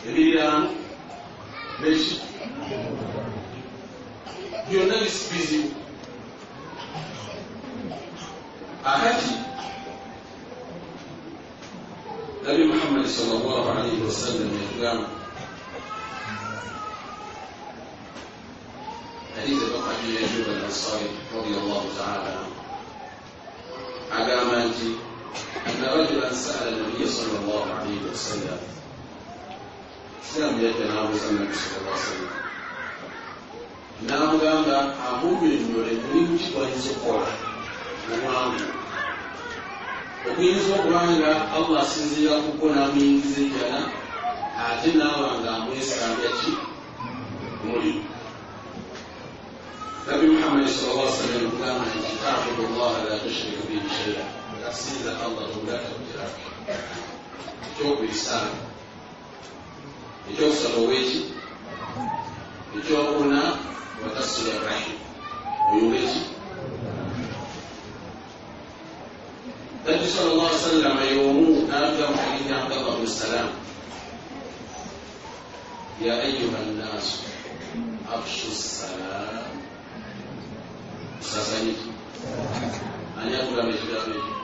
Ebiriraano neki byonna bizibu. Akati Nabi Muhammadi sallallahu alaihi wasallam yatugamba hadith eva ku Abi Ayyub al Ansari radiyallahu taala anhu, agamba nti anna rajulan sa'ala nabiya sallallahu alaihi wasallam, siramu yajja n'abuuza Nabbi sallallahu alaihi wasallam n'amugamba amunnyonnyole mulimu ki gwayinza okukola omwangu okuyinza okuba nga Allah asinziira ku gwo n'amuyingiza ejjana ate n'aba nga amwesambya ki muliro. Nabbi Muhammadi sallallahu alaihi wasallam yamugamba nti ta'budu llaha la tushriku bihi shay'a, asinza Allah tomugatta ku kirala. Ekyokubiri saala, ekyokusatu oweki, ekyokuna watasila rahim, oyunga eki. Nabbi sallallahu alaihi wasallam y'omu n'atugamba mu hadithi ya Abdallah bnu Salam, ya ayuha nnaasu afshu salam, kusasanyiki. Ani atugamba ekigambo ekyo?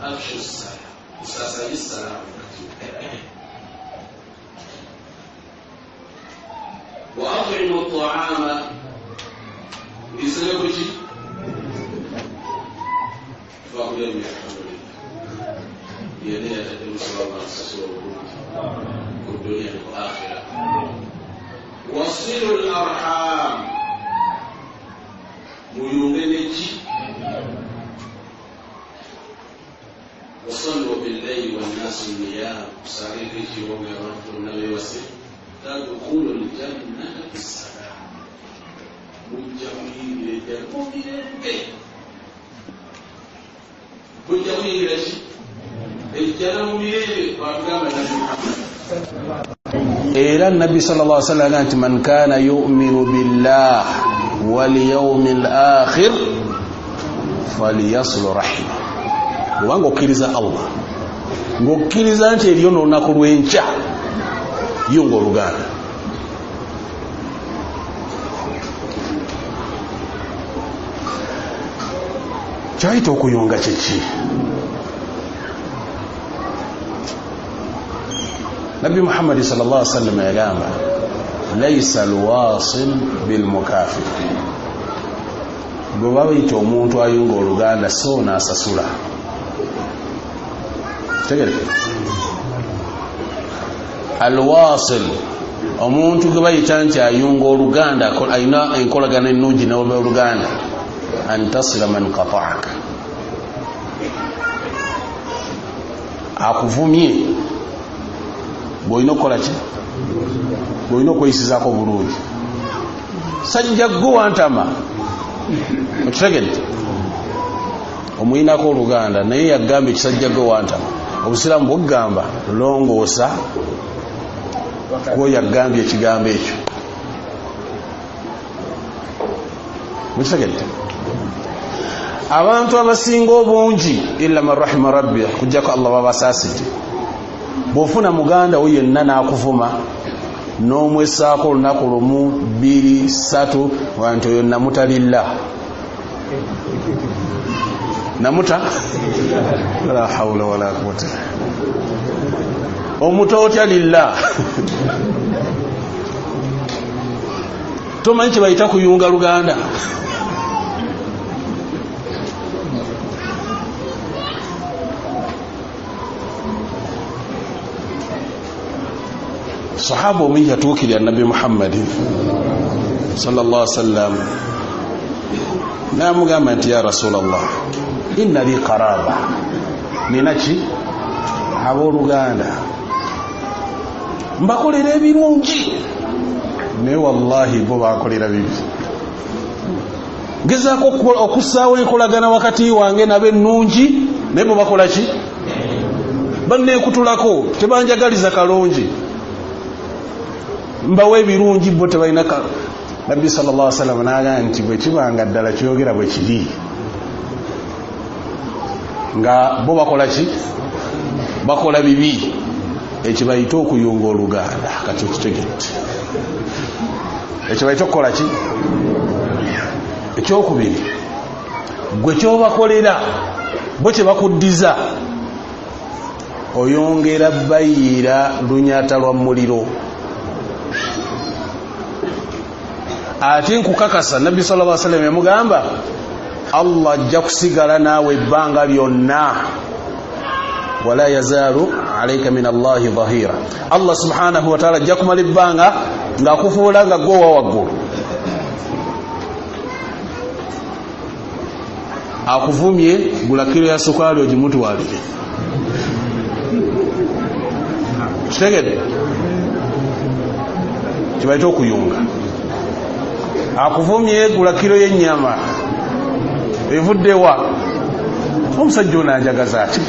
Afshu salam, kusasanyi salaamu kati. Wa at'imu ta'ama, mulisere kuki? Twakulya emmere, alhamdulillah. Yenna yatadde musalaba asasula obulungi ku duniya ne ku akhira. Wasilu l-arham, muyunge neki? Wasallu billayli wannasu niyam, tusaaleko ekiro ng'abantu bonna beebase. Tadkhulu ljannata bisalam, mujja kuyingira ejjana mu mirembe. Mujja kuyingira ki? Ejjana mu mirembe, bw'atugamba Nabbi Muhammad. Era Nabbi sallallahu alaihi wasallam nti man kana yu'minu billah wal yawmil akhir falyasil rahima. Bw'obanga okkiriza Allah, ng'okkiriza nti eriyo n'olunaku lw'enkya, yunga oluganda. Kyayita okuyunga kyeki? Nabbi Muhammadi sallallahu alaihi wasallam yagamba laisa alwasil bilmukafir, bwe babayita omuntu ayunga oluganda so n'asasula. Tegereke alwasil, omuntu gwe bayita nti ayunga oluganda, alina enkolagana ennungi n'oluganda, antasila man qata'aka, akuvumye bw'olina okukola ki? Bw'olina okweyisizaako bulungi. Sajja gwe wantama, okitegedde? Omuyinako oluganda naye yagamba ekisajja gwe wantama. Obusiraamu bwogamba longoosa kwo yagambye ekigambo ekyo. Mukitegedde? Abantu abasinga obungi illa man rahima rabbi, kujjako Allah babasaasidde. Bw'ofuna muganda wo yenna n'akuvuma n'omwessaako olunaku lumu bbiri ssatu, nti oyo namuta lillah, namuta la hawla wala quwwata, omuta otya lillah? Tomanyi kye bayita kuyunga luganda. Sahaba omu yatuukirira Nabbi Muhammadi sallallahu alaihi wasallam n'amugamba nti ya Rasulallah, inna li qaraba, nina ki abooluganda mbakolera ebirungi, naye wallahi bo bankolera bibi. Ngezaako okussaawo enkolagana wakati wange nabo ennungi, naye bo bakola ki? Banneekutulako, tebanjagaliza kalungi, mbawa ebirungi bo tebalina. Nabbi sallallahu alaihi wasallam n'agamba nti bwe kibanga ddala kyogera bwe kiri, nga bo bakola ki? Bakola bibi. Ekibayita okuyunga oluganda kati okitegedde. Ekibayita okukola ki? Ekyokubiri, gwe kyobakolera bo kye bakuddiza, oyongera bayiira lunyata lwa muliro. Ate nkukakasa Nabbi sallallahu alaihi wasallam yamugamba Allah ajja kusigala naawe ebbanga lyonna, wala yazaalu alaika min Allahi dhahira. Allah subhanahu wa ta'ala ajja kumala ebbanga ng'akufuula nga gwe owa waggulu. Akuvumye, gula kiro ya sukaali ogimutwalire. Kitegedde? Kibaita okuyunga. Akuvumye, gula kiro y'ennyama evuddewa. Omusajja ono anjagaza ati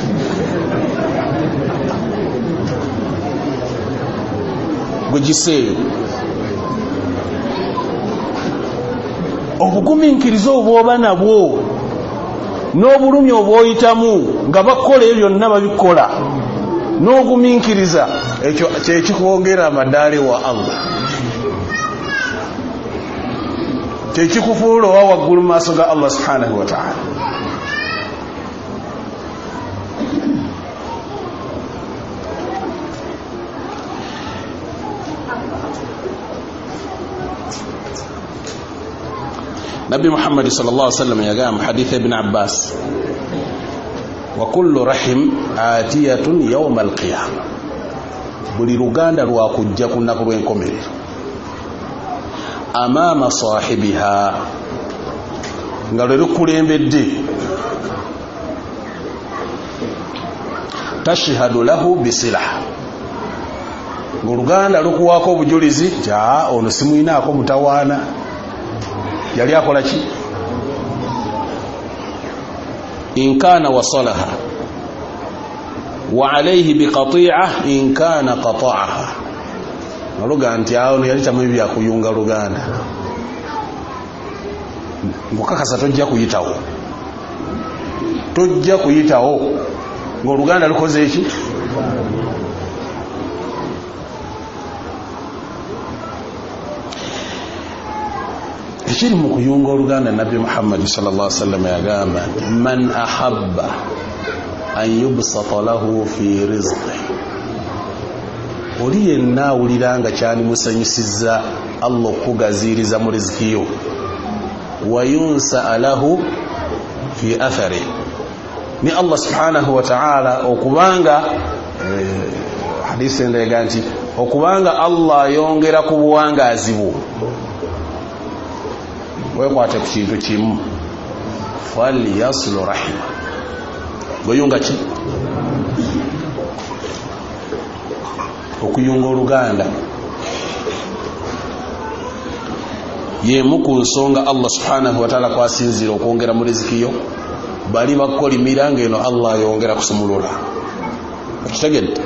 gwe giseeyo. Obugumiikiriza obwoba nabwo n'obulumi obwoyitamu nga bakukola ebyo byonna babikola n'ogumiikiriza, ekyo kyekikwongera amadaale wa Allah, kyekikufuula owa waggulu mu maaso ga Allah subhanahu wa ta'ala. Nabbi Muhammad sallallahu alaihi wasallam yagamba hadith Ibn Abbas, wa kullu rahim atiyatun yawma alqiyama, buli luganda lwakujja ku lunaku lw'enkomerero, amama sahibiha, nga lwe lukulembedde, tashhadu lahu bisilah, ng'oluganda lukuwaako obujulizi nti ono simuyinaako mutawaana, yali akola ki? In kana wasalaha wa alayhi biqati'a in kana qata'aha. Oluga nti awo yali tamanyi bya kuyunga luganda, nkukakasa tojja kuyitawo, tojja kuyitawo ng'oluganda lukoze eki? Ekiri mu kuyunga oluganda, Nabbi Muhammad sallallahu alaihi wasallam yagamba man ahabba an yubsata lahu fi rizqi, oli yenna awulira nga kyalimusanyusizza Allah okugaziiriza mu riziki yo, wa yunsa lahu fi athari, ni Allah subhanahu wa ta'ala okubanga hadisi endega nti okubanga Allah ayongera ku buwangaazi bwo, wekwate ku kintu kimu, falyaslu rahima, goyunga ki? Okuyunga oluganda yemu ku nsonga Allah subhanahu wa ta'ala kwasinziira okwongera mu riziki yo. Bali bakolimira ng'eno Allah ayongera kusumulula. Okitegedde?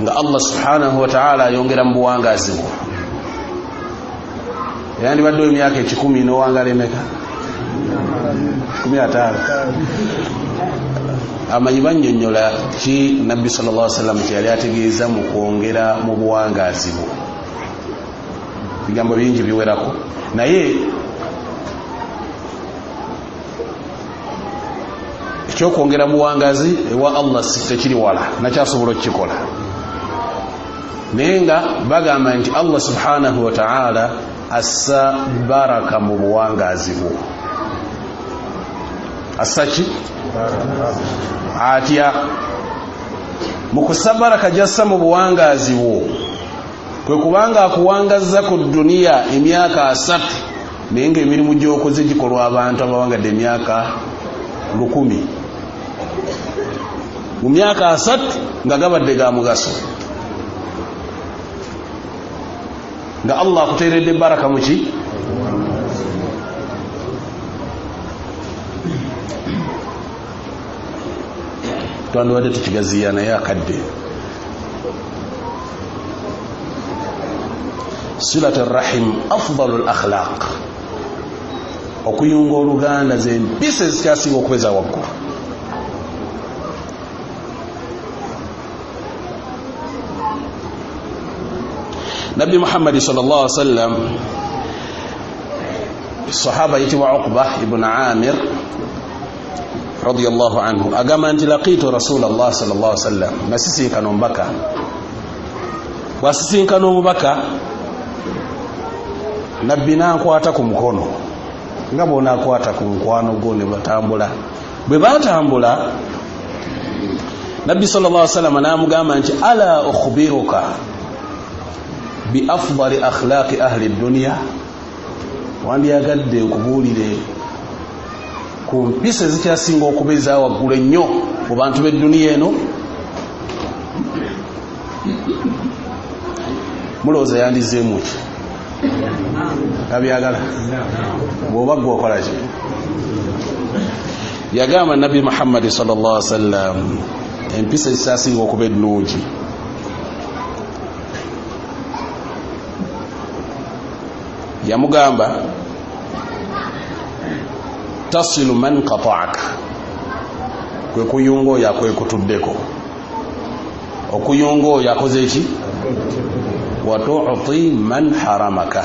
Nga Allah subhanahu wa ta'ala ayongera mu buwangaazi bwo. Yandibadde emyaka 100 n'owangala emeka? 15. Amanyi bannyonnyola ki Nabbi sallallahu alaihi wasallam kyeyali ategeeza mu kwongera mu buwangaazi bwo. Bigambo bingi biwerako, naye ekyokwongera mu buwangaazi ewa Allah tekiri wala, nakyasobola okukikola. Naye nga bagamba nti Allah subhanahu wa ta'ala assa baraka mu buwangaazi bwo. Assa ki? Atya? Mu kussa baraka gy'assa mu buwangaazi bwo kwe kubanga akuwangazza ku duniya emyaka 3, naye ng'emirimu gy'okoze gikolwa abantu abawangadde emyaka 1000. Mu myaka 3 nga gabadde ga mugaso, nga Allah akuteeredde baraka mu ki? Twandibadde tukigaziya naye akadde. Silat arrahim afdalu al-akhlaq, okuyunga oluganda ze mpisa ezikyasinga okubeeza waggulu. Nabbi Muhammadi sallallahu alaihi wasallam, sahaba yitibwa Uqba ibn Amir radiyallahu anhu agamba nti laqitu Rasulallah sallallahu alaihi wasallam, nasisinkana omubaka. Bwasisinkana omubaka, nabbi nankwata ku mukono nga bwonaakwata ku mukwano gwo ne batambula. Bwe batambula, nabbi sallallahu alaihi wasallam n'amugamba nti ala ukhbiruka bi afdali akhlaqi ahli dunya, wandyagadde nkubuulire ku mpisa ezikyasinga okuba eza waggulu ennyo mu bantu b'edduniya eno? Mulowooza yandizeemu ki? Tabyagala. Bw'oba ggwe okola ki? Yagamba nabbi Muhammadi sallallahu alaihi wasallam empisa ezikyasinga okuba ennungi yamugamba tasilu man qata'aka, kwe kuyunga oyo akwekutuddeko, okuyunga oyo akoze ki? Wa tu'ti man haramaka,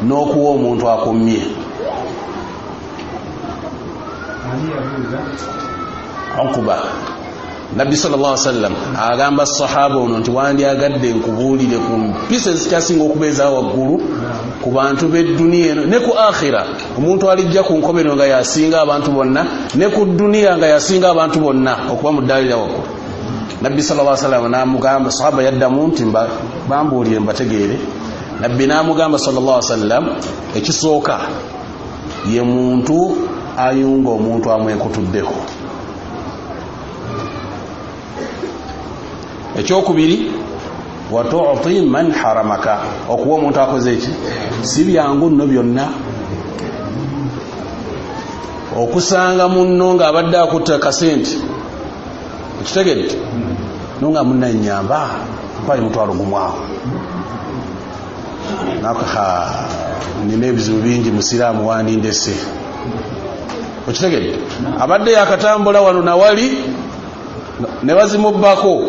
n'okuwa omuntu akummye. Uqba, nabbi sallallahu alaihi wasallam agamba sahaba ono nti wandyagadde nkubuulire ku mpisa ezikyasinga okuba eza waggulu ku bantu b'edduniya eno ne ku akhira. Omuntu alijja ku nkomerero nga yasinga abantu bonna, ne ku dduniya nga yasinga abantu bonna okuba mu ddaala erya waggulu. Nabbi sallallahu alaihi wasallam n'amugamba, sahaba yaddamu nti bambuulire mbategeere. Nabbi n'amugamba sallallahu alaihi wasallam, ekisooka ye muntu ayunga omuntu amwekutuddeko. Ekyokubiri wa tu'ti man haramaka, okuwa omuntu akoze ki? Si byangu nno byonna. Okusanga munno ng'abadde akutta kasente, okitegedde, nonga munnannyamba mpayo mutwalo gumu awo, nina ebizibu bingi, musiraamu wandindese. Okitegedde, abadde yakatambula wano nawali ne bazimubbako,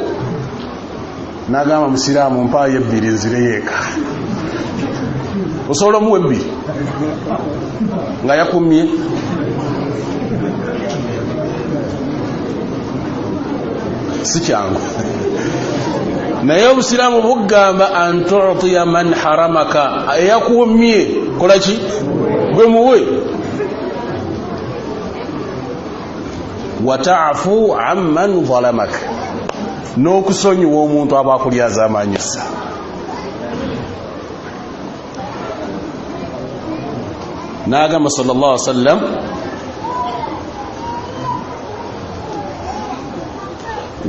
n'agamba musiraamu mpaayo ebbiri nzireyo eka. Osobola omuwa ebbiri nga yakumye? Si kyangu. Naye obusiraamu bugamba an tu'tiya man haramaka, eyakuumye kola ki? Gwe muwe. Wa ta'fu amman zalamaka, n'okusonyiwa omuntu aba akulyaza amanyisa. N'agamba sallallahu alaihi wasallam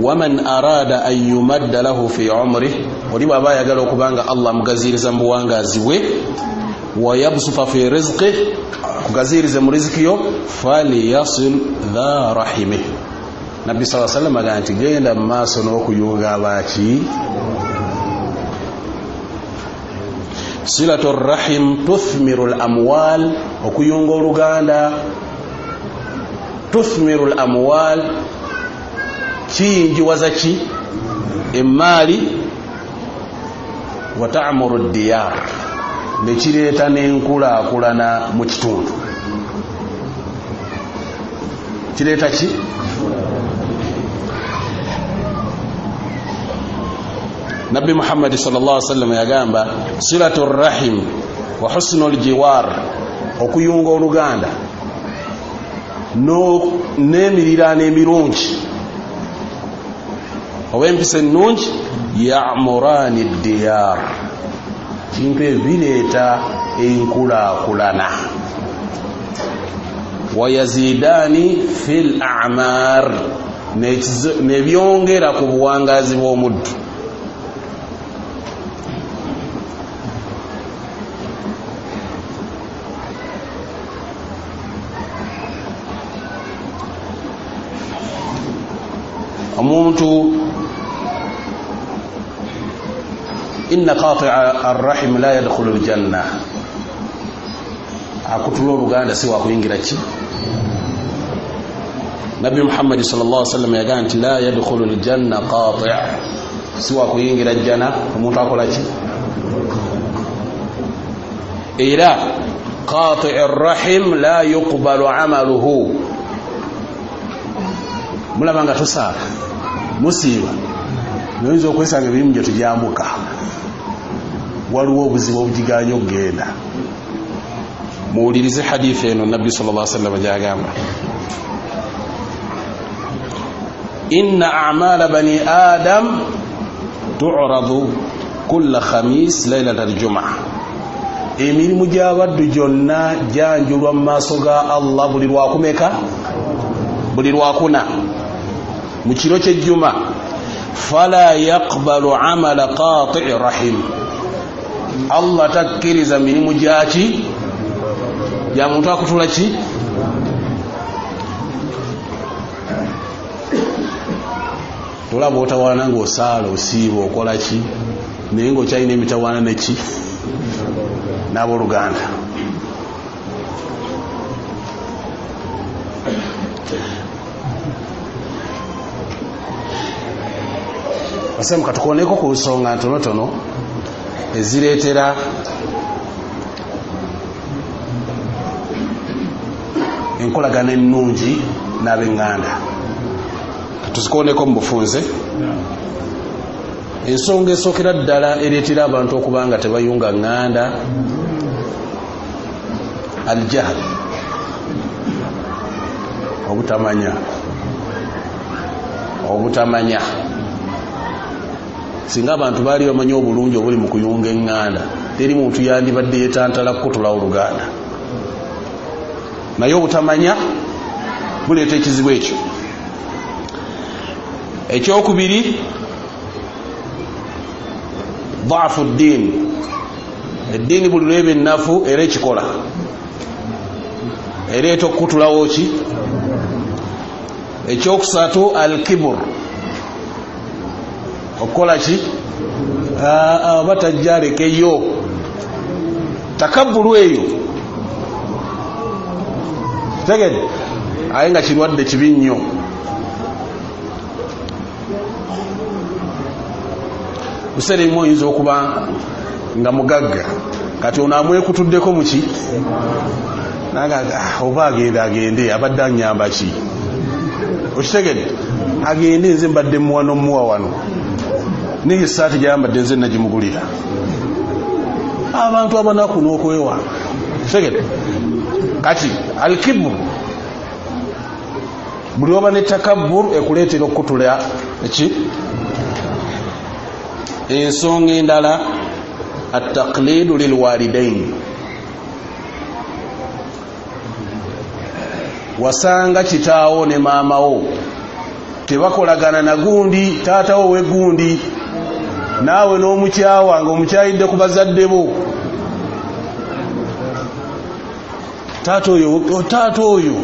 waman arada an yumadda lahu fi umrih, oli bw'aba ayagala okubanga Allah amugaziriza mu buwangaazi bwe, wa yabsuta fi rizqih, akugazirize mu riziki yo, falyasil dha rahimih. Nabbi sallallahu alaihi wasallam agamba nti genda mu maaso n'okuyunga abaaki. Silatu rahim tuthmiru al-amwal, okuyunga oluganda, tuthmiru al-amwal, kiyingiwaza ki? Emmaali. Wa ta'muru ad-diyar, ne kireeta n'enkulaakulana mu kitundu. Kireeta ki? Nabbi Muhammad sallallahu alaihi wasallam yagamba silatu rahim wa husnul jiwar, okuyunga oluganda n'emirirano emirungi oba empisa ennungi, ya'murani diyar, kintu ebireeta enkulaakulana, wa yazidani fil a'mar, nebyongera ku buwangaazi bw'omuddu. Omuntu inna qati'a arrahim la yadkhulu aljanna, akutula oluganda si wakuyingira ki? Nabbi Muhammad sallallahu alaihi wasallam yagamba nti la yadkhulu aljanna qati', si wakuyingira jjana omuntu akola ki? Era qatii rahim la yuqbalu amaluhu. Mulaba nga tusaala, musiiba, noyinza okwesanga emirimu gyo tegyambuka, waliwo obuzibu obugiganya okugenda. Muwulirize hadithi eno Nabbi sallallahu alaihi wasallam gyagamba, inna a'mala bani adam tu'radu kulla khamis lailata aljumaa. Emirimu gy'abaddu gyonna gyanjulwa mu maaso ga Allah buli lwakumeka, buli lwakuna mu kiro ky'ejjuma. Fala yaqbalu amala qati'i rahim, Allah takkiriza mirimu gyaki, gya muntu akutula ki. Tolaba otawaana ng'osaala, osiiba, okola ki, naye ng'okyalina emitawaana neki n'abooluganda. Basemu katukooneko ku nsonga ntonotono ezireetera enkolagana ennungi n'ab'eŋŋanda. Tuzikooneko mu bufunze. Ensonga esookera ddala ereetera abantu okuba nga tebayunga ŋŋanda, aljahl, obutamanya. Obutamanya. Singa abantu baali bamanyi obulungi obuli mu kuyunga eŋŋanda, teri muntu yandibadde yeetantala kukutulawo oluganda. Naye obutamanya buleeta ekizibu ekyo. Ekyokubiri, dhaafu ddiini. Eddiini buli lweba ennafu era ekikola, ereeta okukutulawo ki. Ekyokusatu, alkibur, okukola ki, oba tajja alekeyo, takabbulu eyo tegedde, aye nga kirwadde kibi nnyo. Biseera ebimu oyinza okuba nga mugagga, kati ono amwekutuddeko muki, naga oba agende agende, abadde anyamba ki, okitegedde, agende nze mbadde muwa n'omuwa wano, naye essaati gyayambadde nze nagimugulira. Abantu abanaku n'okwewa, okitegedde. Kati alkiburu, buli oba ne takabbur ekuleetera okukutula eki. Ensonga endala, attaqlidu lilwalidain. Wasanga kitaawo ne maamawo tebakolagana na gundi, taatawo we gundi, naawe n'omukyawa nga omukyayidde ku bazadde bo. Taata oyo, taata oyo,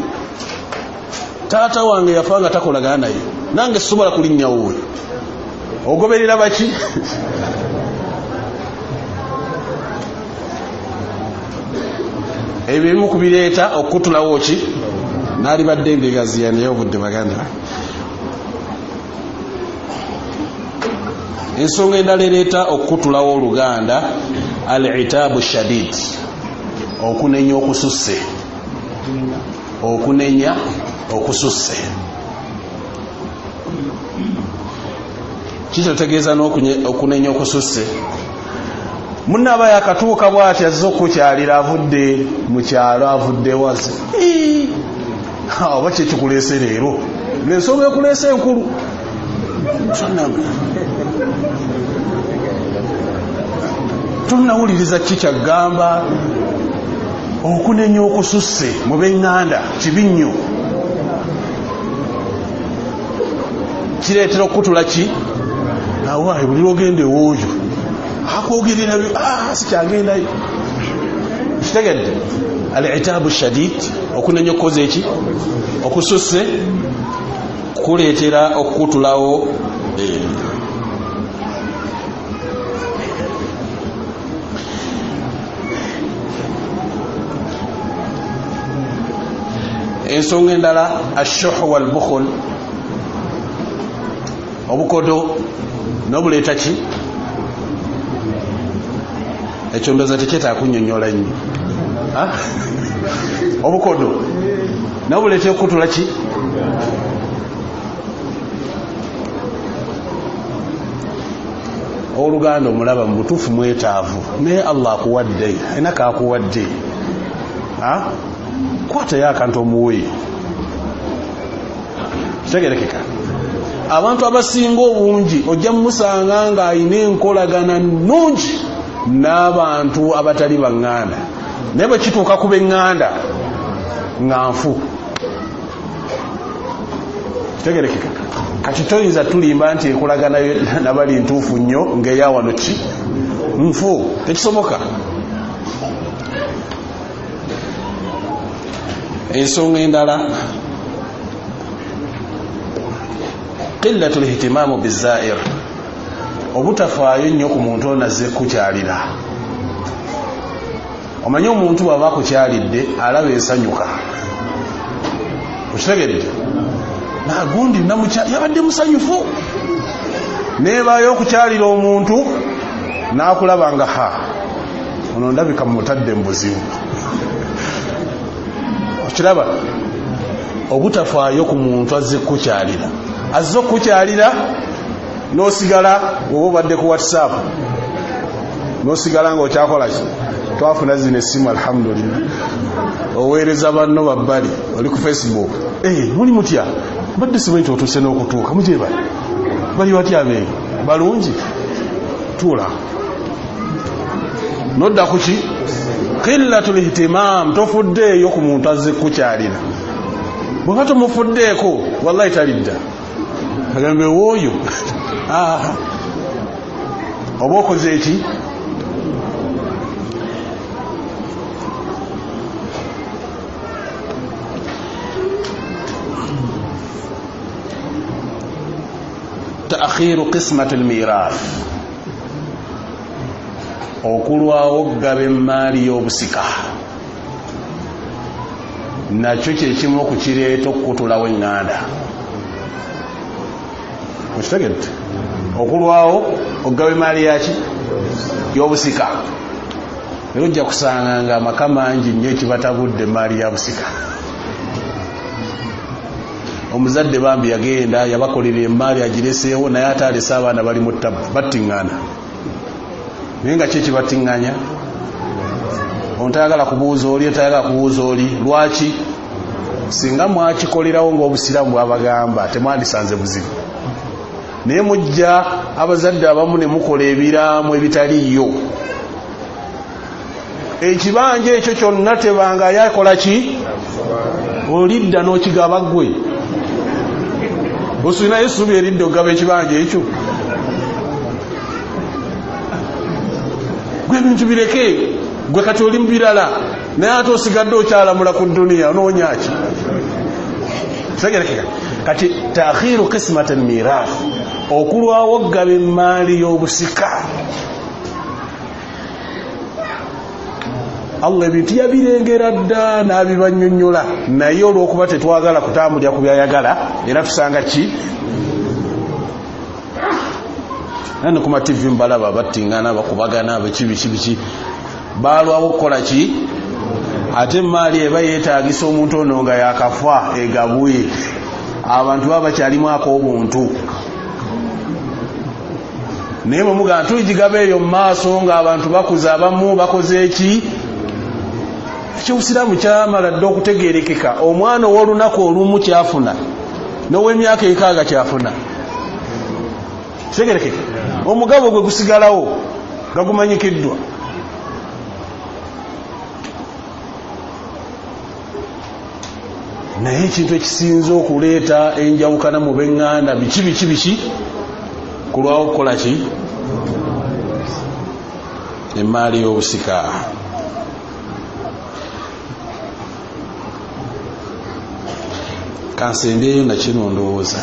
taata wange yafa nga takolagana naye, nange sisobola kulinnyawo oyo. Ogoberera baki? Ebyo ebimu kubireeta okukutulawo ki. Naalibadde mbigaziya naye obudde baganda. Ensonga endala ereeta okukutulawo oluganda, al-itaabu shadid, okunenya okususse. Okunenya okususse kikyotegeeza n'okunenya okususse. Munnaaba yakatuuka bw'ati azze okukyalira, avudde mu kyalo, avudde waze, oba kyekikuleese leero, ng'ensonga ekuleese enkulu. Tonnawuliriza ki kyagamba. Okunenya okususse mu b'eŋŋanda kibi nnyo, kireetera okukutula ki. Awaayi buli lwogenda ewooyo akwogerera, sikyagendayo. Kitegedde, al-itaabu shadid, okunenya okukoze eki okususse kuleetera okukutulawo. Ensonga endala, ashuhu walbukhul, obukodo n'obuleeta ki. Ekyo ndowooza tekyetaaga kunnyonnyola nnyo. Obukodo nabwo buleeta okukutula ki? Owooluganda omulaba mu butuufu mwetaavu, naye Allah akuwadde, alina kaakuwadde, kwatayo akantu omuwe. Kitegerekeka. Abantu abasinga obungi ojja mumusanga ng'alina enkolagana nnungi n'abantu abatali baŋŋanda, naye bwe kituuka ku b'eŋŋanda nga nfu. Kitegerekeka. Kati toyinza tulimba nti enkolagana nabali ntuufu nnyo ng'eyawano ki nfu, tekisoboka. Ensonga endala, qillatu lihtimamu bizair, obutafaayo nnyo ku muntu ono azze kukyalira. Omanyi omuntu bw'aba akukyalidde alaba esanyuka, okitegedde? Nagundi yabadde musanyufu, neebaayo okukyalira omuntu n'akulaba nga ha ono ndabika mutadde mu buzibu. Okiraba, obutafaayo ku muntu azze kukyalira, azze okukyalira n'osigala oba obadde ku WhatsApp n'osigala ng'okyakola ki? Twafuna zino essimu, alhamdulillah, oweereza banno babbali, oli ku Facebook, muli mutya? Mbadde simanyi nti otuuse n'okutuuka, mugyebali bali batya? Abeeyo balungi? Tuula nodda ku ki? Qillatul ihtimam, tofuddeeyo ku muntu azze kukyalira. Bw'oba tomufuddeeko wallahi talidda, agambe wooyo oba okoze eki? Taakhiru qismati lmirath, okulwawo okugaba emaali y'obusika, nakyo kyekimu okukireeta okukutulawo eŋŋanda. Okitegedde? Okulwawo okugaba emaali yaki? Y'obusika. Era ojja kusanga nga amaka mangi nnyo ekibatabudde emaali ya busika. Omuzadde bambi yagenda yabakolera emaali agireseewo, naye ate alese abaana bali mu ttabu, battiŋŋana. Naye nga ki ekibattiŋŋanya? Ono tayagala kubuuza oli, tayagala kubuuza oli. Lwaki? Singa mwakikolerawo ng'obusiraamu bwabagamba temwandisanze buzibu. Naye mujja abazadde abamu ne mukola ebiraamu ebitaliiyo. Ekibanja ekyo kyonna tebanga yakola ki? Olidda n'okigaba ggwe. Osulinayo essuubi eridda okugaba ekibanja ekyo? Gwe ebintu bireke, gwe kati oli mu birala, naye ate osigadde okyalamula ku dduniya, onoonya ki? Kitegerekeka. Kati taakhiru qismat almirath, okulwawo okugaba emaali y'obusika. Allah ebintu yabirengera dda n'abibannyonnyola, naye olw'okuba tetwagala kutambulira ku byayagala, era tusanga ki? Nani kuma TV mbalaba battingana, bakubagana, biki biki biki, balwawo okukola ki? Ate emaali eba yeetaagisa omuntu ono nga yakafa egabwe, abantu baba bakyalimu ak'obuntu. Naye bwe mugamba tuligigaba eyo mu maaso ng'abantu bakuze, abamu bakoze eki? Ekyobusiraamu kyamala dda okutegeerekeka. Omwana ow'olunaku olumu kyafuna n'ow'emyaka 6 kyafuna. Kitegeerekeka. Omugabo gwe gusigalawo nga gumanyikiddwa. Naye ekintu ekisinze okuleeta enjawukana mu b'eŋŋanda biki biki biki? Kulwawo okukola ki? Emaali y'obusika. Kansembyeyo nakino ndowooza,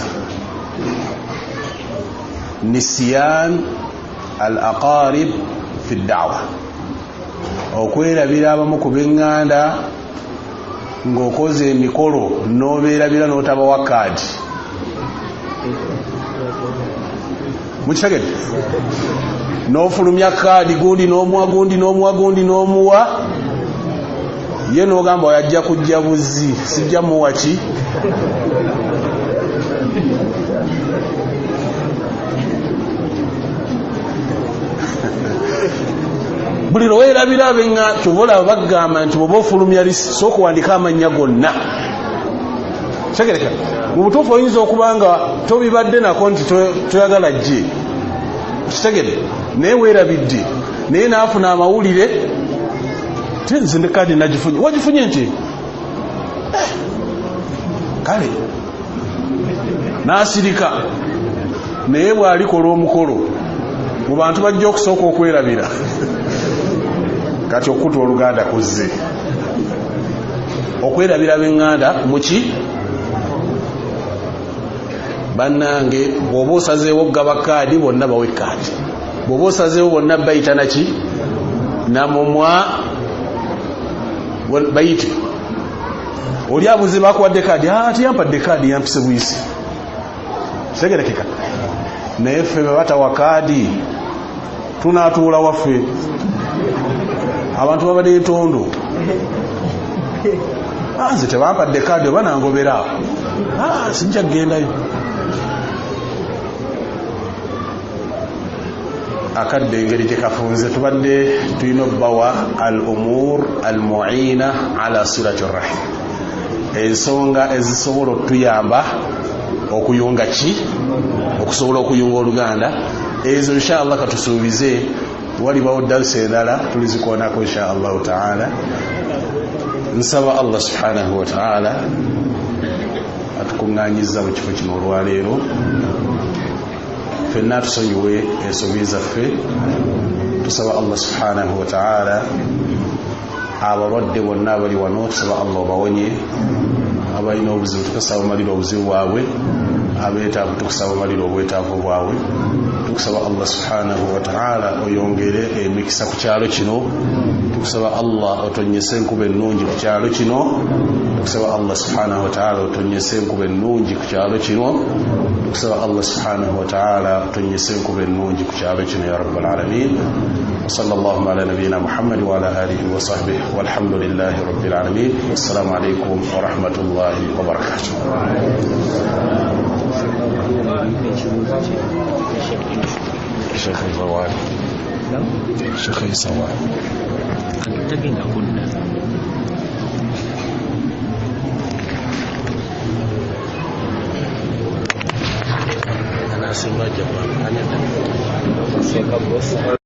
nisyan al aqarib fi ddawa, okwerabira abamu ku b'eŋŋanda ng'okoze emikolo n'obeerabira n'otabawa kaadi. Mukitegedde? N'ofulumya kaadi gundi n'omuwa gundi n'omuwa gundi n'omuwa, ye n'ogamba oyo ajja kujja buzi, sijja muwa ki. Buli lwe weerabira abenga kyova bagamba nti bw'oba ofulumya list sooka owandiika amannya gonna. Kitegeereka mu butuufu oyinza okuba nga tobibadde nako nti toyagala jje, kitegere, naye weerabidde, naye naafuna amawulire ti nze ne kaadi nagifunye. Wagifunye nti kale n'asirika, naye bw'alikola omukolo mu bantu bajja okusooka okwerabira. Kati okutta oluganda kuzze okwerabira b'eŋŋanda muki. Bannange, bw'oba osazeewo okugaba kaadi, bonna bawe kaadi. Bw'oba osazeewo bonna bayita naki namumwa bayite. Oli abuze bakuwadde kaadi, tiyampadde kaadi, yampise buyisi. Kitegerekeka. Naye ffe bwe batawa kaadi tunaatuula waffe, abantu babadde entondo, nze tebampadde kaadi oba nangobera, sijja kugendayo. Akadde engeri gye kafunze, tubadde tulina obbawa al umur al muina ala silati rahim, ensonga ezisobola otuyamba okuyunga ki, okusobola okuyunga oluganda. Ezo inshallah katusuubize walibawo darusa endala tulizikoonako insha allahu taala. Nsaba Allah subhanahu wa taala atukuŋŋanyiza mu kifo kino olwaleero, ffenna tusonyiwe ensobi zaffe. Tusaba Allah subhanahu wa taala abalwadde bonna abali wano, tusaba Allah obawonye. Abalina obuzibu tukusaba omalire obuzibu bwabwe, abeetaavu tukusaba omalire obwetaavu bwabwe. Tukusaba Allah subhanahu wa taala oyongere emikisa ku kyalo kino. Tukusaba Allah otonyese enkuba ennungi ku kyalo kino. Tukusaba Allah subhanahu wa taala otonyese enkuba ennungi ku kyalo kino. Tukusaba Allah subhanahu wa taala otonyese enkuba ennungi ku kyalo kino ya rabbal alamin. وصلى الله على نبينا محمد وعلى آله وصحبه والحمد لله رب العالمين، والسلام عليكم ورحمة الله وبركاته. Sheikh Zawali, Sheikh Zawali. Tagenda kudda. Anasimba jamaa. Seka boss.